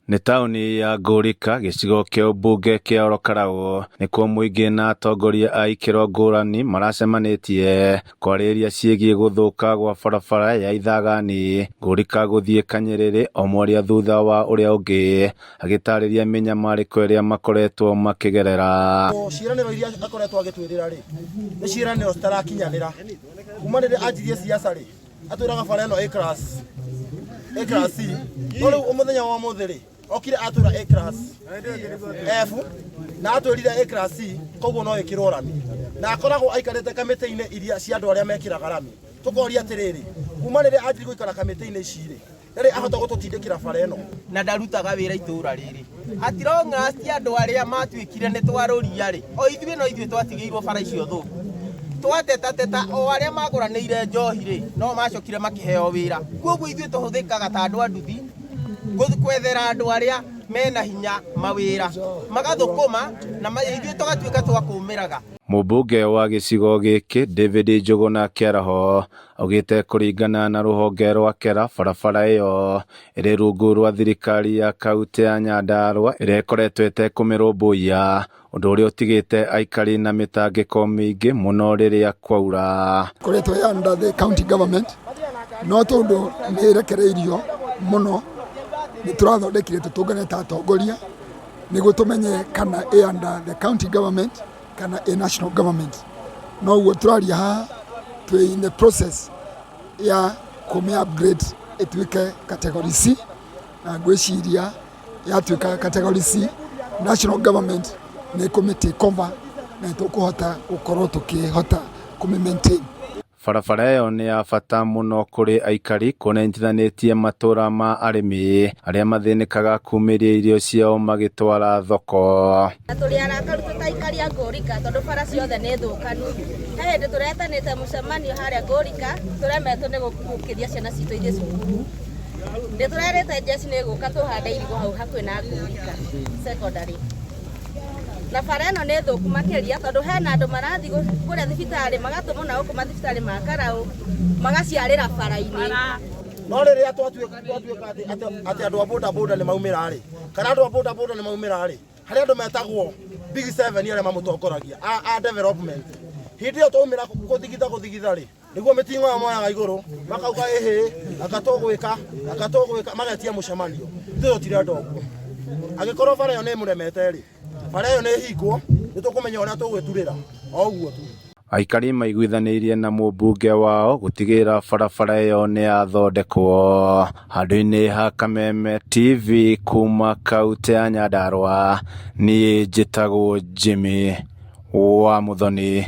Nĩ taũni ya Ngũrika gĩcigo kĩa ũmbunge kĩa Ol Kalou nĩkuo mũingĩ na atongoria a ikĩro ngũrani maracemanĩtie kwarĩrĩria ciĩgiĩ gũthũka gwa barabara ya Ithagani Ngũrika gũthiĩ Kanyerere o mwaria thutha wa ũrĩa ũngĩ agĩtarĩria mĩnyamarĩko ĩrĩa makoretwo makĩgerera. Ciĩranĩro iria akoretwo agĩtwĩrĩra rĩ, nĩ ciĩranĩro citarakinyanĩra. Kuma rĩrĩa anjirie siasa rĩ, atwĩraga bara ĩno A class, A class C. No rĩu mũthenya wa ũmũthĩ rĩ, okire atwĩra A class F na atwĩrire A class C, koguo no ĩkĩrwo rami. Na akoragwo aikarĩte kamĩtĩ-inĩ iria cia andũ arĩa mekĩraga rami. Tũkoria atĩrĩrĩ, kuma rĩrĩa anjirie gũikara kamĩtĩ-inĩ ici rĩ, ndarĩ ahota gũtũtindĩkĩra bara ĩno. Na ndarutaga wĩra itũra rĩrĩ at long last andũ arĩa matuĩkire nĩ twarũria rĩ, o ithuĩ no ithuĩ twatigĩirwo bara icio thũku. Twatetateta o arĩa magũranĩire njohi rĩ, no macokire makĩheo wĩra. Koguo ithuĩ tũhũthĩkaga ta andũ a nduthi kwethera andũ arĩa mena hinya mawĩra, magathũkũma na ithuĩ tũgatuĩka twa kũmĩraga. Mũmbunge wa gĩcigo gĩkĩ David Njũgũna Kĩaraho augĩte kũringana na rũhonge rwa KERA barabara ĩyo ĩrĩ rungu rwa thirikari ya kaunti ya Nyandarua ĩrĩa ĩkoretwo ĩtekũmĩrũmbũiya, ũndũ ũrĩa ũtigĩte aikari na mĩtangĩko mĩingĩ mũno rĩrĩa kwaura. Koretwo ya under the county government no tondũ nĩ ĩrekereirio mũno nĩ tũrathondekire tũtũngane ta atongoria nĩguo tũmenye kana ĩ under the county government kana ĩ national government. Noguo tũraria haha twĩ in the process ya kũmĩ upgrade ĩtuĩke category C, na ngwĩciria yatuĩka category C, national government nĩ ĩkũmĩ take over na nĩ tũkũhota gũkorwo tũkĩhota kũmĩ maintain. Barabara ĩyo nĩ ya bata mũno kũrĩ aikari kuona ĩnyitithanĩtie matũra ma arĩmi arĩa mathĩnĩkaga kumĩria irio ciao magĩtwara thoko. Na tũrĩ arakaru twĩ ta aikari a Ngũrika tondũ bara ciothe nĩ thũkanu. He hĩndĩ tũretanĩte mũcemanio harĩa Ngũrika tũremetwo nĩ gũkĩria ciana citũ ithiĩ cukuru. Nĩ tũrerĩte njeci nĩ ĩgũka tũhande irigũ hau hakuhĩ na Ngũrika secondary. Na bara ĩno nĩ thũku makĩria tondũ hena andũ marathiĩ kũrĩa thibitarĩ magatũmwo na gũkũ mathibitarĩ ma Karaũ magaciarĩra bara-inĩ. No rĩrĩa twatuĩka atĩ andũ a boda boda nĩ maumĩra rĩ, kana andũ a boda boda nĩ maumĩra rĩ, harĩ andũ metagwo Big Seven arĩa mamũtongoragia a development. Hĩndĩ ĩyo twaumĩra gũthigitha gũthigitha rĩ, nĩguo mĩting'o ĩyo moyaga igũrũ makauga ĩhĩ anga tũgwĩka anga tũgwĩka magetia mũcemanio. Ithuĩ tũtirenda ũguo. Angĩkorwo bara ĩyo nĩ ĩmũremete rĩ, bara ĩyo nĩ ĩhingwo, nĩ tũkũmenya ũrĩa tũgwĩturĩra o ũguo tu. Aikari maiguithanĩirie na mũmbunge wao gũtigĩrĩra barabara ĩyo nĩ yathondekwo. Handũ-inĩ ha Kameme TV kuma kaunti ya Nyandarua, niĩ njĩtagwo Jimmy wa Muthoni.